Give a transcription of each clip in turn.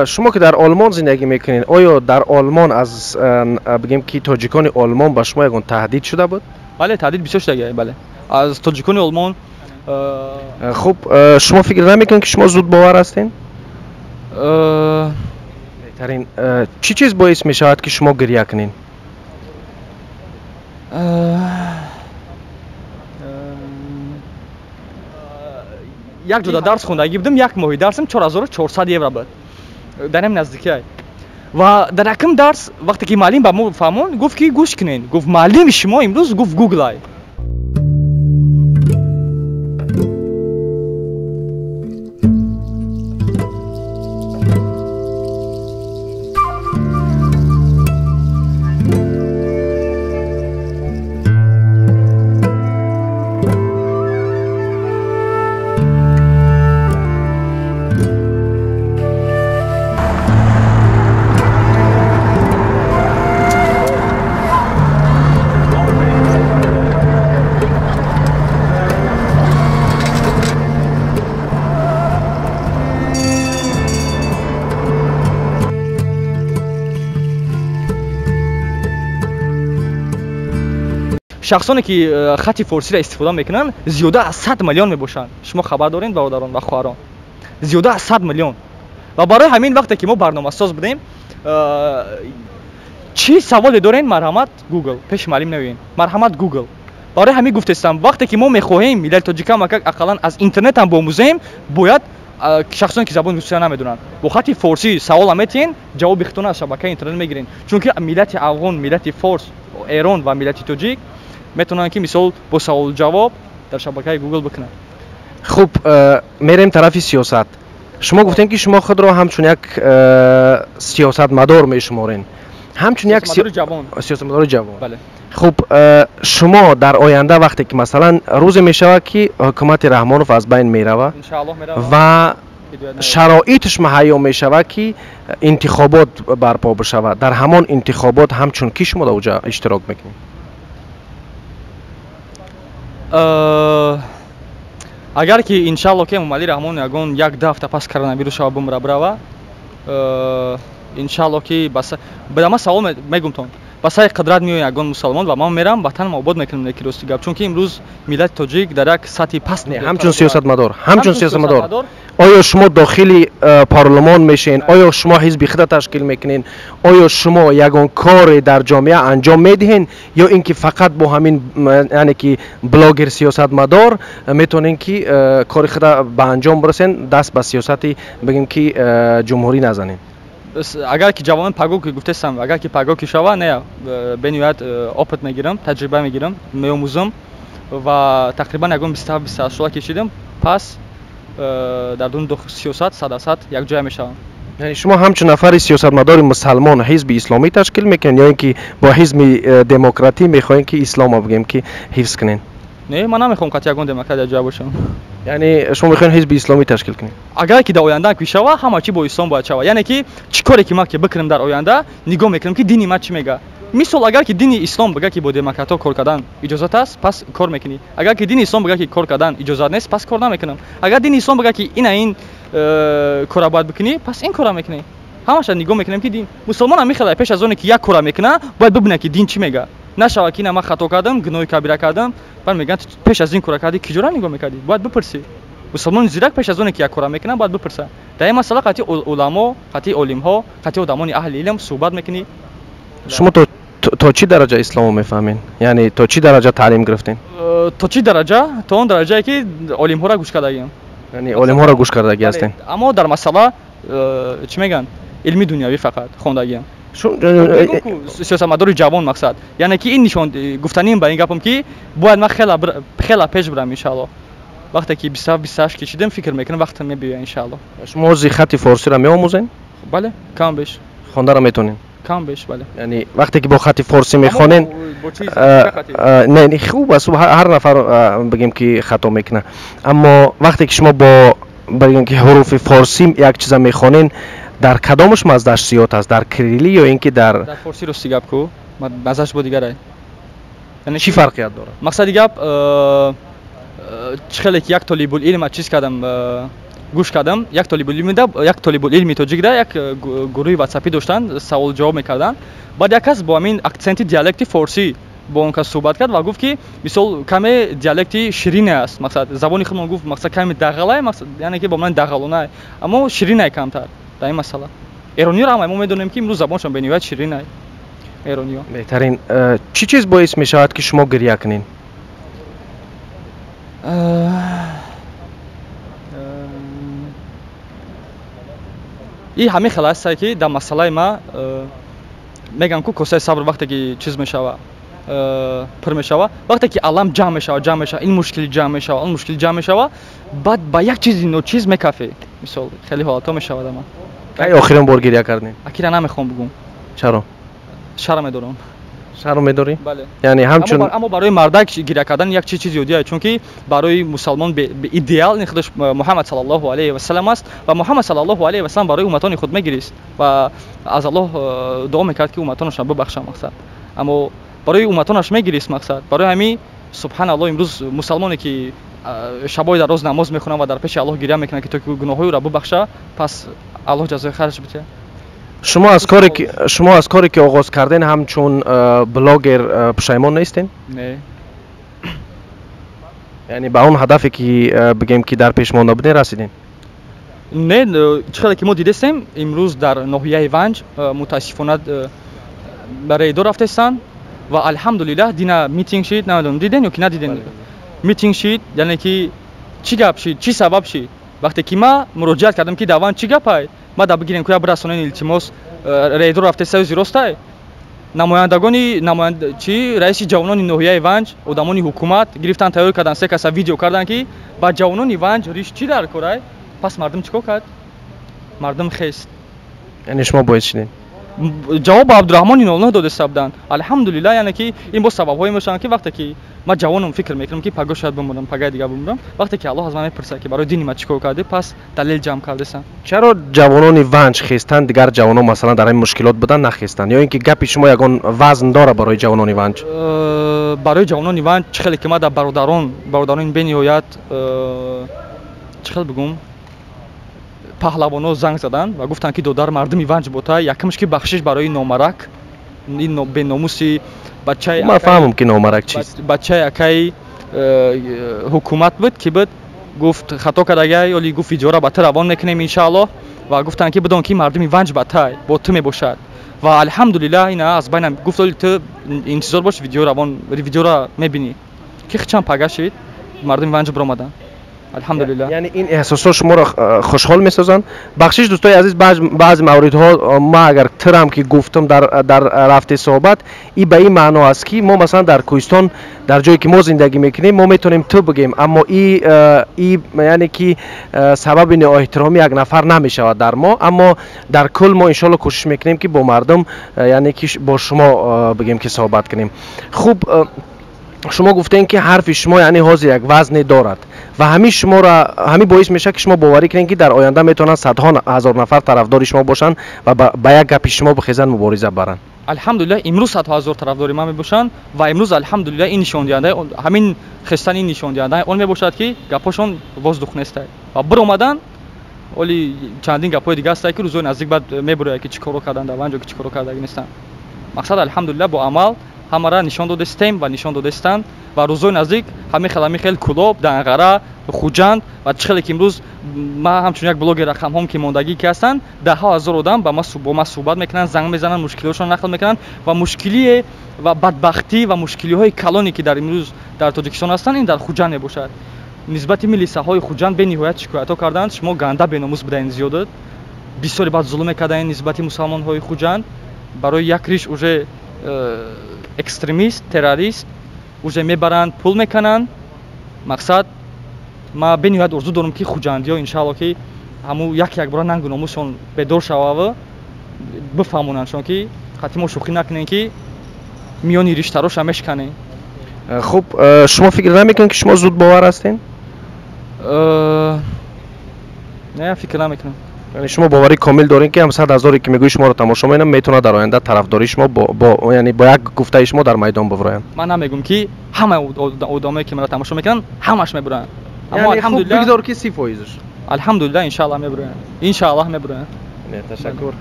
Шумо ки дар Олмон зиндагӣ мекунед, оё дар Олмон аз бигем ки тоҷикони Олмон ба шумо ягон таҳдид шуда буд? Бале, таҳдид бисёр шудагӣ, бале. Аз тоҷикони Олмон. Хуб, шумо фикр намекунед ки шумо зудбовар ҳастед? Беҳтарин. Чӣ чиз боис мешавад ки шумо гиря кунед? Як ҷода дарс хондагӣ будам, як моҳи дарсам 4400 евро буд. Дар ҳамин наздикиай. Ва дар якум дарс вақте ки муаллим ба мо фаҳмонд, гуфт ки гӯш кунед, гуфт муаллими шумо имрӯз гуфт гуглай. Шахсоне ки хати форсиро истифода мекунанд зиёда аз 100 миллион мебошанд. Шумо хабар доред, бародарон ва хоҳарон? Зиёда аз 100 миллион. Ва барои ҳамин вақте ки мо барномасоз будем, чӣ саволе доред, марҳамат Google, пеши муаллим наоед, марҳамат Google. Барои ҳамин гуфтестам, вақте ки мо мехоҳем миллати тоҷикам ақаллан аз интернет ҳам биомӯзем, бояд шахсоне ки забони русия намедонанд бо хати форсӣ савола метиҳен, ҷавоби худтона аз шабакаи интернет мегирен. Чунки миллати афғон, миллати форс, эрон ва миллати тоҷик метавонанд ки мисол бо саволу ҷавоб дар шабакаи Google бикунанд. Хуб, мерем тарафи сиёсат. Шумо гуфтем ки шумо худро ҳамчун як сиёсатмадор мешуморед. Ҳамчун як сиёсатмадори ҷавон. Бале. Хуб, шумо дар оянда вақте ки масалан рӯзе мешавад ки ҳукумати Раҳмонов аз байн меравад ва шароиташ муҳайё мешавад ки интихобот барпо бишавад, дар ҳамон интихобот ҳамчун ки шумо дар оҷа иштирок мекунед? Агар ки иншалло ки Эмомалӣ Раҳмон ягон як ду ҳафта пас коронавирус шава бумра бирава, иншалло ки ба ман савол мегумтон, ба сари қудрат меояд ягон мусалмон ва ман мерам ватанам обод мекунам, неки рости гап, чунки имрӯз миллати тоҷик дар як сатҳи паст. Ҳамчун сиёсатмадор, ҳамчун сиёсатмадор, оё шумо дохили парлумон мешавед? Оё шумо ҳизби худа ташкил мекунед? Оё шумо ягон коре дар ҷомеа анҷом медиҳед ё ин ки фақат бо ҳамин, яъне ки блогер сиёсатмадор метавонед ки кори худа ба анҷом бирасен, даст ба сиёсати бигем ки ҷумҳурӣ назанед? Агар ки ҷавонон паго ки гуфтестам, агар ки паго ки шава, не, бениҳоят опыт мегирам, таҷриба мегирам, меомӯзам ва тақрибан ягон 27-28 сола кешидам, пас дар дуни сиёсат сад якҷоя мешавам. Яъне шумо ҳамчун нафари сиёсатмадори мусалмон ҳизби исломӣ ташкил мекунед ё ин ки бо ҳизби демократӣ мехоҳед ки исломро бигем ки ҳифз кунед? Не, ман намехоҳам қатъи ягон демократ якҷоя бошам. Яъне шумо мехоҳед ҳизби исломӣ ташкил кунед? Агар ки дар оянда ки шава, ҳама чӣ бо ислом бояд шава. Яъне ки чӣ коре ки ман ки бикунам дар оянда, нигоҳ мекунам ки дини ман чӣ мега. Мисол, агар ки дини ислом бигӯяд ки бо демократҳо кор кардан иҷозат аст, пас кор мекунӣ. Агар ки дини ислом бигӯяд ки кор кардан иҷозат нест, пас кор намекунам. Агар дини ислом бигӯяд ки ина ин кора бояд бикунӣ, пас ин кора мекунӣ. Ҳамаша нигоҳ мекунем ки дин. Мусулмон ҳам мехелад пеш аз оне ки як кора мекунад, бояд бибинад ки дин чӣ мега. Нашавад ки ина ман хато кардам, гуноҳи кабира кардам, баъд мегӯянд пеш аз ин кора кардӣ, ки ҷора нигоҳ мекардӣ? Бояд бипурсӣ. Мусулмони зирак пеш аз оне ки як кора мекунад, бояд бипурсад. Дар ин масъала қатъи уламо, қатъи олимҳо, қатъи одамони аҳли илм суҳбат мекунӣ. Шумо то чӣ дараҷа исломро мефаҳмед? Яъне то чӣ дараҷа таълим гирифтед? То чӣ дараҷа? То он дараҷае ки олимҳоро гӯш кардагиам. Яъне олимҳоро гӯш кардагӣ ҳастед? Аммо дар масъала чӣ мегӯянд? Илми дунявӣ фақат хондагиам. Сиёсатмадори ҷавон мақсад. Яъне ки ин нишон гуфтаним ба ин гапам ки бояд ман хела пеш бирам иншаалло. Вақте ки 27-28 кишидам, фикр мекунам вақтам мебиёяд иншаалло. Шумо ҳозир хати форсиро меомӯзед? Бале, кам беш. Хондаро метавонед? Кам беш, бале. Яъне вақте ки бо хати форсӣ мехонед, не, хуб аст, ҳар нафар бигем ки хато мекунад. Аммо вақте ки шумо бо бигем ки ҳуруфи форсӣ як чиза мехонед, дар кадомаш маздаш зиёд аст? Дар кириллӣ ё ин ки дар форсӣ? Рости гап ку, маззаш бо дигарай. Чӣ фарқият дорад? Мақсади гап, чӣ хеле ки як толибул илм чиз кардам, Гӯш кардам, як толибулилми тоҷикда як гурӯҳи ватсапӣ доштанд, савол ҷавоб мекарданд. Баъд як кас бо ҳамин акценти диалекти форсӣ бо он кас суҳбат кард ва гуфт, ки мисол каме диалекти ширине аст, мақсад забони худмон гуфт, мақсад каме дағалай, яъне ки бо ман дағалонай, аммо ширинай камтар дар ин масъала. Эрониёро ҳам мо медонем, ки имрӯз забоншон бениҳоят ширинай. Эрониё. Беҳтарин. Чӣ чиз боис мешавад, ки шумо гиря кунед? И ҳамин хел ҳастае, ки дар масъалаи ма мегӯям, ку косаи сабр вақте ки чиз мешава, пур мешава, вақте ки алам ҷамъ мешава, ҷамъ мешава, ин мушкили ҷамъ мешава, он мушкили ҷамъ мешава, баъд ба як чизи ночиз мекафӣ. Мисол хеле ҳолатҳо мешавад. Ама кай охирин бор гиря кардем? Акира намехоҳам бугум. Чаро? Шарм медорам. Шарм медорӣ? Бале. Яъне ҳамчун аммо барои мардак гиря кардан як чизи оддӣ аст, чунки барои мусалмон идеал ин худаш Муҳаммад саллаллоҳу алайҳи васаллам аст ва Муҳаммад саллаллоҳу алайҳи васаллам барои умматони худ мегирист ва аз Аллоҳ дуо мекард, ки умматонашро бибахша, мақсад. Аммо барои умматонаш мегирист, мақсад. Барои ҳамин субҳаналлоҳ имрӯз мусалмоне, ки шабои дар роз намоз мехонад ва дар пеши Аллоҳ гиря мекунад, ки то ки гуноҳҳои ӯро бибахша, пас Аллоҳ ҷазои хайраш бидиҳад. Шумо аз коре ки оғоз карден ҳамчун блогер пушаймон нестен? Не. Яъне ба он ҳадафе, ки бигем, ки дар пеш монда будем, расидем? Не, чӣ хеле ки мо дидестем, имрӯз дар ноҳияи Ванҷ мутаассифона ба рейдо рафтестанд ва алҳамдулиллаҳ дина митинг шид, намедонам диден ё ки надиден. Митинг шид, яъне ки чӣ гап шид, чӣ сабаб шид? Вақте ки ма муроҷиат кардам, ки дар Ванҷ чӣ гапай, ма да бигирем куя бирасонен, илтимос, рейдо рафтеста ё зиростай. Намояндагони чи раиси ҷавонони ноҳияи Ванҷ, одамони ҳукумат гирифтан, тайёр кардан, се каса видео кардан, ки ба ҷавонони Ванҷ риш чӣ дар корай? Пас мардум чӣ кор кард? Мардум хест. Яъне шумо боис шудед? Ҷавоб ба Абдураҳмони нолноҳ додеста буданд. Алҳамдулиллаҳ, яъне ки ин боз сабабҳое мешаванд, ки вақте ки ман ҷавонам, фикр мекунам, ки пагоҳ шояд бимурам, пагаи дигар бимурам, вақте ки Аллоҳ аз ман мепурсад, ки барои дини ман чӣ кор кардӣ, пас далел ҷамъ кардесам. Чаро ҷавонони Ванҷ хестанд, дигар ҷавонон масалан дар ҳамин мушкилот буданд, нахестанд? Ё ин ки гапи шумо ягон вазн дора барои ҷавонони Ванҷ? Барои ҷавонони Ванҷ чӣ хеле ки ман дар бародарони бениҳоят, чӣ хел бигӯм, паҳлавонҳо занг заданд ва гуфтанд, ки додар, мардуми Ванҷ бота, якумш ки бахшиш барои номарак, ин беномуси бачаи ман фаҳмам, ки номарак чист. Бачаи акаи ҳукумат буд, ки буд, гуфт хато кардагай, оли гуфт видеора ба ту равон мекунем иншааллоҳ, ва гуфтанд, ки бидон, ки мардуми Ванҷ ба тай бо ту мебошад. Ва алҳамдулиллаҳ ина аз байнам гуфт, оли ту интизор бош, видеора мебинӣ, ки чанд пага шид, мардуми Ванҷ биромаданд. Алҳамдулиллаҳ. Яъне ин эҳсосҳо шуморо хушҳол месозанд? Бахшиш, дӯстои азиз, баъзе мавридҳо ма агар тирам ки гуфтам дар рафти суҳбат, и ба ин маъно аст, ки мо масалан дар кӯҳистон, дар ҷое ки мо зиндагӣ мекунем, мо метавонем ту бигем, аммо и яъне ки сабаби ноэҳтиромӣ як нафар намешавад дар мо, аммо дар кул мо иншоалло кӯшиш мекунем, ки бо мардум, яъне ки бо шумо бигем, ки суҳбат кунем. Хуб, шумо гуфтем, ки ҳарфи шумо яъне ҳозир як вазне дорад ва ҳамин шуморо ҳамин боис мешавад, ки шумо боварӣ кунед, ки дар оянда метавонанд садҳо ҳазор нафар тарафдори шумо бошанд ва ба як гапи шумо бихезанд, мубориза баранд. Алҳамдулиллаҳ, имрӯз садҳо ҳазор тарафдори ман мебошанд ва имрӯз алҳамдулиллаҳ ин нишондиҳандаи ҳамин хестани ин нишондиҳандаи он мебошад, ки гапҳошон воздух нестай ва биромадан. Оли чандин гапҳои дига ҳастае, ки рӯзҳои наздик баъд мебурояд, ки чӣ корро карданд дар Ванҷ, ки чӣ корро кардаги нестанд. Мақсад алҳамдулиллаҳ бо амал ҳамара нишон додестем ва нишон додестанд ва рӯзҳои наздик ҳамин хел ҳамин хел Кӯлоб, Данғара, Хуҷанд ва чӣ хеле ки имрӯз ман ҳамчун як блогер рақамҳом ки мондагӣ ки ҳастанд, даҳҳо ҳазор одам бо ман суҳбат мекунанд, занг мезананд, мушкилиҳошонро нақл мекунанд ва мушкилие ва бадбахтӣ ва мушкилиҳои калоне, ки дар имрӯз дар Тоҷикистон ҳастанд, ин дар Хуҷанд мебошад. Нисбати милисаҳои Хуҷанд бениҳоят шикоятҳо карданд, шумо ганда беномус будаен, зиёдат бисёре баъд зулм мекардаен нисбати мусалмонҳои Хуҷанд. Барои як риш уже экстремист, террорист уже мебаранд, пул мекунанд. Мақсад ма бениҳоят орзу дорам, ки хуҷандиё иншаалло, ки ҳамун як якбора нангу номусшон бедор шавава, бифаҳмонандшон, ки қатъи мо шӯхӣ накунем, ки миёни риштароша мешканем. Хуб, шумо фикр намекунед, ки шумо зудбовар ҳастед? Не, фикр намекунам. Яъне шумо боварии комил доред, ки ҳам 100 ҳазоре, ки мегӯи шуморо тамошо менам, метавонад дар оянда тарафдории шумо яъне бо як гуфтаи шумо дар майдон бубуроянд? Ман намегӯм, ки ҳама одамое, ки маро тамошо мекунанд, ҳамаш мебуранд. Аммо алҳамдулиллаҳ, бигзор, ки 30 фоизаш. Алҳамдулилла, иншааллоҳ мебироянд, иншааллоҳ мебироянд. Ташаккур.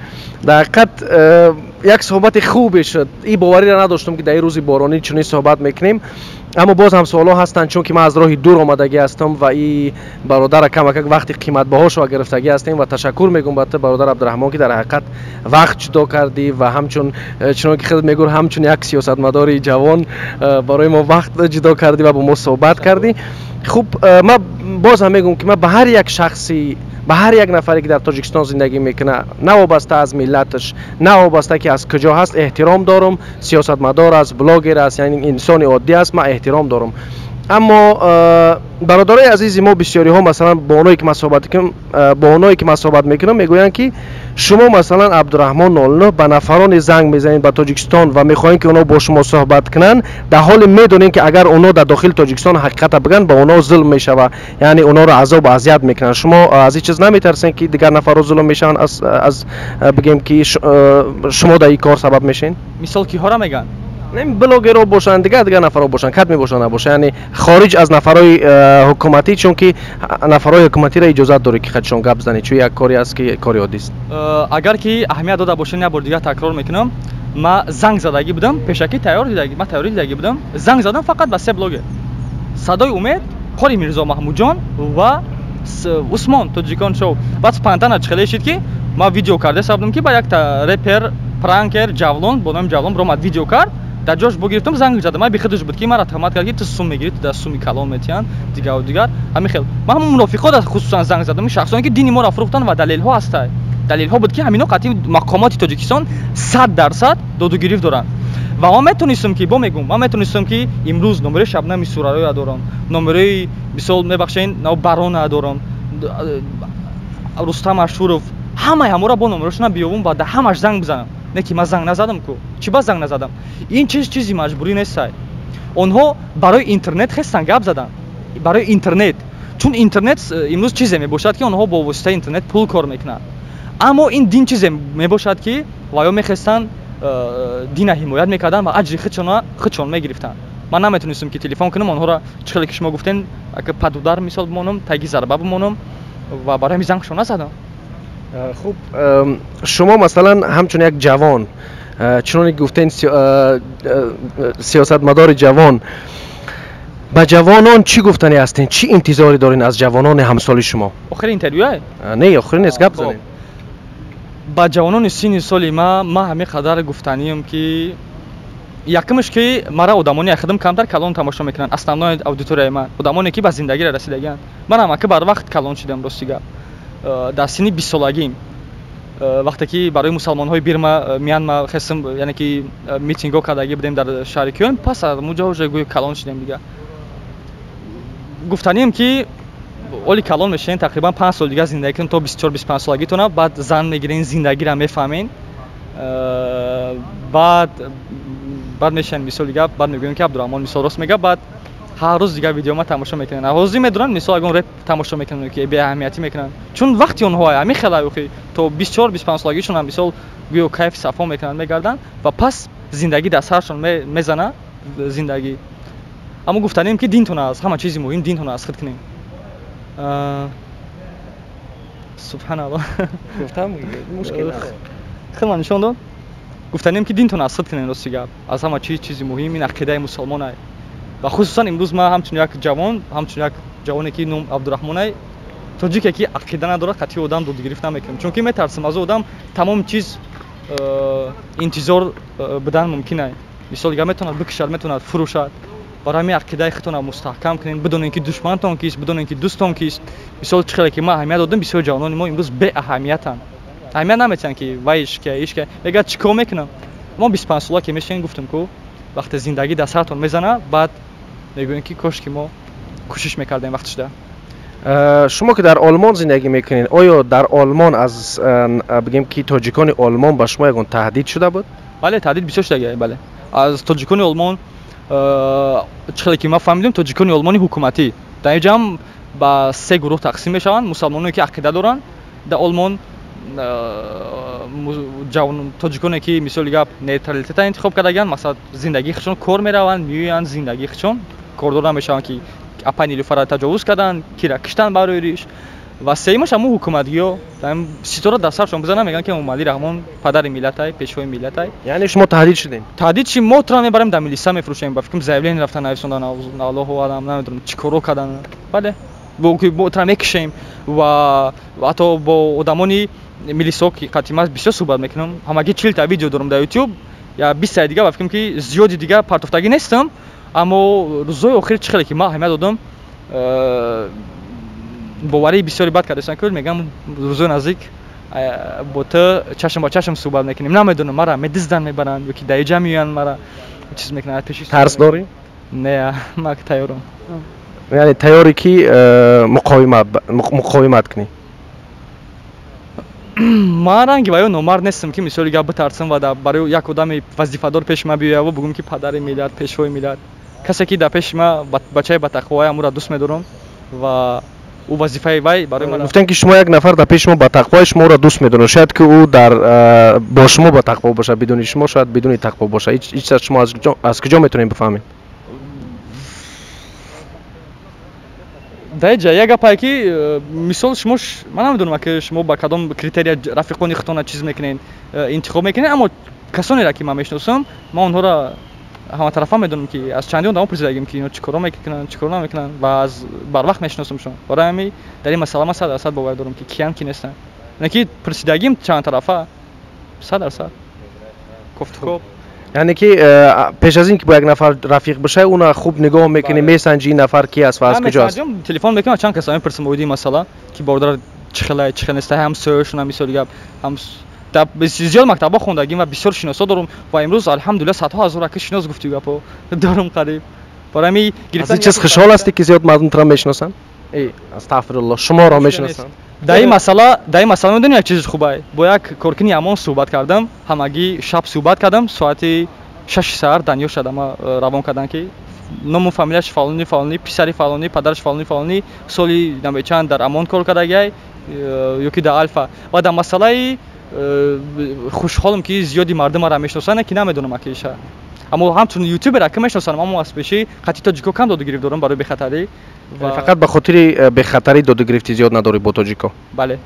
Дар ҳақиқат як суҳбати хубе шуд. Ин бовариро надоштам, ки дар ин рӯзи боронӣ чунин суҳбат мекунем, аммо боз ҳам суолҳо ҳастанд, чунки ман аз роҳи дур омадагӣ ҳастам ва ин бародара камакак вақти қиматбаҳошро гирифтагӣ ҳастем. Ва ташаккур мегӯм ба ту, бародар Абдураҳмон, ки дар ҳақиқат вақт ҷудо кардӣ ва ҳамчун, чунон ки худат мегӯр, ҳамчун як сиёсатмадори ҷавон барои мо вақт ҷудо кардӣ ва бо мо суҳбат кардӣ. Хуб, ман боз ҳам мегӯм, ки ман ба ҳар як шахси, ба ҳар як нафаре, ки дар Тоҷикистон зиндагӣ мекунад, навобаста аз миллаташ, навобаста ки аз куҷо ҳаст, эҳтиром дорам. Сиёсатмадор аст, блогер аст, яъне инсони оддӣ аст, ман эҳтиром дорам. Аммо бародарои азизи мо, бисёриҳо, масалан, бо оное ки ман суҳбат кунам, бо оное ки ман суҳбат мекунам, мегӯянд, ки шумо, масалан, Абдураҳмон 09, ба нафароне занг мезанед ба Тоҷикистон ва мехоҳем, ки онҳо бо шумо суҳбат кунанд, дар ҳоле медонем, ки агар онҳо дар дохили Тоҷикистон ҳақиқата бигӯянд, ба онҳо зулм мешавад, яъне онҳоро азобу азият мекунанд. Шумо аз ин чиз наметарсед, ки дигар нафарро зулм мешаванд, аз бигем, ки шумо дар ин кор сабаб мешед? Мисол, киҳоро мегӯянд? Блогерҳо бошанд, дигар нафарҳо бошанд, кад мебошанд, набошанд, яъне хориҷ аз нафарҳои ҳукуматӣ, чунки нафарҳои ҳукуматиро иҷозат доред, ки хадшон гап занед, чун як коре аст, ки кори оддист. Агар ки аҳамият дода бошед, як бор дигар такрор мекунам: ман занг задагӣ будам пешакӣ, тайёр дидагӣ, ман тайёрӣ дидагӣ будам. Занг задам фақат ба се блогер: Садои Умед, Қори Мирзо Маҳмудҷон ва Усмон Тоҷикон Шоу. Баъд спонтанно чихеле шид, ки ман видео карда будам, ки ба якта репер, пранкер Ҷавлон, бо номи Ҷавлон биромад, видео кард, дар ҷош богирифтам, занг задам. Ман бехудаш буд, ки мара туҳмат кард, ки ту сум мегирӣ, ту дар суми калон метиҳанд, дигару дигар, ҳамин хел. Ман ҳамон мунофиқот хусусан занг задам, шахсоне ки дини моро фурӯхтанд. Ва далелҳо ҳастай, далелҳо буд, ки ҳамино қатъи мақомоти Тоҷикистон 100% додугирифт доранд. Ва ман метонистам ки, бо мегӯм, ман метонистам, ки имрӯз номерои Шабнами Сурароя дорам, номерои, мисол, мебахшед, Барона дорам, Рустам Ашуров, ҳамаи ҳаморо бо номерошона биёбум ва дар ҳамаш занг бизанам. Не ки ман занг назадам ку. Чӣ ба занг назадам? Ин чиз чизи маҷбурӣ нестай. Онҳо барои интернет хестан гап заданд, барои интернет, чун интернет имрӯз чизе мебошад, ки онҳо бо воситаи интернет пул кор мекунанд. Аммо ин дин чизе мебошад, ки ваё мехестанд, дина ҳимоят мекарданд ва аҷри худшона худшон мегирифтанд. Ман наметонистам, ки телефон кунам онҳоро, чӣ хеле ки шумо гуфтен, под удар, мисол, бимонам, таги зарба бимонам, ва барои ҳамин зангшон назадам. Хуб, шумо, масалан, ҳамчун як ҷавон, чуноне ки гуфтен, сиёсатмадори ҷавон, ба ҷавонон чӣ гуфтанӣ ҳастен? Чӣ интизоре дорен аз ҷавонони ҳамсоли шумо? Охири интервюе? Не, охири нест, гап занем. Ба ҷавонони синни соли ман ҳамин қадар гуфтанием, ки якумш, ки мара одамони худам камтар калон тамошо мекунанд. Основной аудиторияи ман одамоне, ки ба зиндагиро расидагианд. Манам ака барвақт калон шудам, рости гап, дар синни 20-солагим, вақте ки барои мусалмонҳои Бирма, Мянма хестм, яъне ки митингҳо кардагӣ будем дар шаҳри Кёлн. Пас аз муҷа уже гӯё калон шудем дигар. Гуфтанием, ки оли калон мешавем, тақрибан 5 сол дигар зиндагӣ кунем то 24, 25 солагитона, баъд зан мегирен, зиндагиро мефаҳмен, баъд мешавем, мисоли гап, баъд мегӯем, ки Абдураҳмон, мисол, рост мега. Баъд ҳар рӯз дигар видеома тамошо мекунанд. Ҳозир медонанд, мисол, ягон реп тамошо мекунанд, ки беаҳамиятӣ мекунанд, чун вақти онҳо ҳамин хела охи то 24, 25 солагишон, мисол, гӯё кайф сафо мекунанд, мегарданд ва пас зиндагӣ дар саршон мезана зиндагӣ. Аммо гуфтанем, ки динтон аз ҳама чизи муҳим, динтон аз худ кунем. Субҳаналло. Хелма нишон дод. Гуфтанем, ки динтон аз худ кунем, рости гап, аз ҳама чиз чизи муҳим ин ақидаи мусалмон. Ва хусусан имрӯз ман ҳамчун як ҷавон, ҳамчун як ҷавоне, ки ном Абдураҳмонай, тоҷике, ки ақида надорад, қатъи одам додгирифт намекунам, чунки метарсам аз одам тамоми чиз интизор будан мумкин. Мисол дигар, метавонад бикушад, метавонад фурӯшад. Барои ҳамин ақидаи худтонро мустаҳкам кунед, бидонед, ки душмантон кист, бидонед, ки дӯстон кист. Мисол, чӣ хеле ки ман аҳамият додам, бисёр ҷавонони мо имрӯз беаҳамиятанд, аҳамият наметиҳанд, ки вай ишка, ишка мегӯяд, чӣ кор мекунам. Мо 25 сола ки мешавем, гуфтем ку, вақте зиндагӣ дар сартон мезана, баъд мегӯем, ки кош ки мо кӯшиш мекардем вақт шуда. Шумо ки дар Олмон зиндагӣ мекунед, оё дар Олмон аз, бигем, ки тоҷикони Олмон ба шумо ягон таҳдид шуда буд? Бале, таҳдид бисёр шудага, бале, аз тоҷикони Олмон. Чӣ хеле ки ман фаҳмидем, тоҷикони Олмони ҳукуматӣ дар инҷа ҳам ба се гурӯҳ тақсим мешаванд: мусалмоное, ки ақида доранд дар Олмон, тоҷиконе, ки, мисоли гап, нейтралитета интихоб кардагианд, масалан, зиндагии худшон, кор мераванд, меоянд, зиндагии худшон, кордор намешаванд, ки апай Нилуфарро таҷовуз карданд, кира киштанд барои риш. Ва сеюмаш ҳамун ҳукуматгиё ситора дар саршон бизанам, мегӯянд, ки Эмомалӣ Раҳмон падари миллатай, пешвои миллатай. Яъне шумо таҳдид шудем? Таҳдид чи, мо тура мебарем, дар милиса мефурӯшем. Ба фикрам, заявление рафта нависондан, аллоҳу алам, намедонам чӣ коро кардан. Бале, мо тура мекушем. Ва ҳатто бо одамони милисо, ки қатъи ман бисёр суҳбат мекунам, ҳамагӣ 40-та видео дорам дар Ютуб, я 20-таи дига, ба фикрам, ки зиёди дига партофтагӣ нестам. Аммо рӯзҳои охир чӣ хеле ки ман аҳамият додам, боварии бисёре бад кардастан, ки мегӯям, рӯзои наздик бо ту чашм ба чашм суҳбат мекунем. Намедонам, мара медиздан, мебаранд ё ки дар иҷа меоянд, мара чиз мекунанд пеши. Тарс дорӣ? Не, ман тайёрам. Яъне тайёре, ки муқовимат кунӣ? Ман ранги ва ё номард нестам, ки мисоли гап битарсам ва барои як одами вазифадор пеши ман биёяву бугӯм, ки падари миллат, пешвои миллат. Касе ки дар пеши ман бачаи батақвоя, амура дӯст медорам ва ӯ вазифаи вай барои ман. Гуфтем, ки шумо як нафар дар пеши шумо батақвои, шумо ӯро дӯст медоред. Шояд ки ӯ дар бо шумо батақво бошад, бидуни шумо шояд бидуни тақво бошад. Ҳеҷ шумо аз куҷо метавонед бифаҳмед? Дар ҷа як гапае, ки мисол шумо, ман намедонам, ки шумо ба кадом критерия рафиқони худтона чиз мекунед, интихоб мекунед, аммо касонеро, ки ман мешиносам, ман онҳоро ҳаматарафа медонам, ки аз чандин одамо пурсидагим, ки ино чӣ коро мекунанд, чӣ коро намекунанд, ва аз барвақт мешиносамшон. Барои ҳамин дар ин масъала ман 100% бовар дорам, ки киянд, ки нестанд. Яъне ки пурсидагим чанд тарафа, 100% кофтукоб. Яъне ки пеш аз ин ки бо як нафар рафиқ бишавӣ, уна хуб нигоҳ мекунӣ, месанҷӣ, ин нафар ки аст ва аз куҷо аст. Телефон мекунам, чанд каса мепурсам оиди ин масъала, ки бародар чӣ хелай, чӣ хел неста, ҳам сӯшона, мисоли гап, ҳам дар зиёд мактабҳо хондагим ва бисёр шиносо дорум. Ва имрӯз, алҳамдулилла, садҳо ҳазор ака шинос, гуфтӣ гапо, дорум қариб. Барои ҳамин Аз ин чиз хушҳол ҳастӣ, ки зиёд мардум туро мешиносанд? Астағфирулло, шуморо мешиносанд? Дар ин масъала медонӣ, як чизи хубай: бо як коркуни Амон суҳбат кардам, ҳамагӣ шаб суҳбат кардам, соати 6-и саҳар данё шуда ма равон кардам, ки ному фамилияш фалони фалонӣ, писари фалонӣ, падараш фалони фалонӣ, соли намечанд дар Амон кор кардагиай ё ки дар Алфа. Ва дар масъалаи хушҳолам, ки зиёди мардум маро мешиносанд, ки намедонам акиша, аммо ҳамчун ютубер ака мешиносам. Аммо аз пеши қатъи тоҷико кам доду гирифт дорам барои бехатарӣ. Фақат ба хотири бехатарӣ доду гирифти зиёд надорӣ бо тоҷико? Бале.